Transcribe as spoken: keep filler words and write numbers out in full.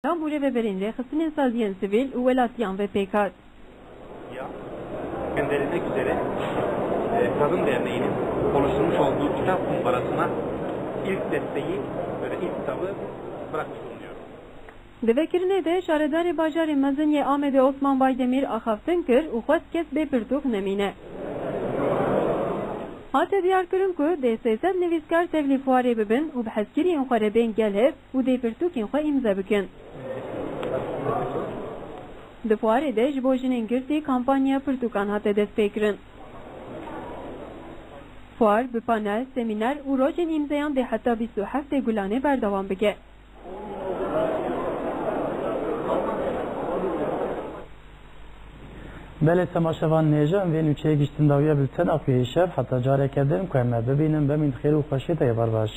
Lam û rêveberên rêxistinên saziyên sivîl û welatiyan ve pêk hat. Ya, gönderilmek üzere e, Kadın Derneği'nin oluşturmuş olduğu kitap kumbarasına ilk desteği ve de ilk kitabı bırakmış bulunuyor. Di vekirinê de şaredarê bajarê mezin yê Amedê Osman Baydemîr axaftin kir û xwest kes bê pirtûk nemîne. Hate diyarkirin ku dê sê sed nivîskar tevlî fuarê bibin û bi hezkiriyên xwe re bên gel hev û dê pirtûkên xwe îmze bikin. Di fuarê de ji bo jinên girtî kampanya pirtûkan hate destpêkirin. Fuar bi panel, semîner û rojên îmzeyan dê heta bîst û heftê Gulanê berdewam bike. Belê temaşevan nêja em vê nûçeyê giştin dawiya biltena xwe yê şev, heta careke din ku em me bibînin, bemîn xêr û xweşiyê te yê berbaş.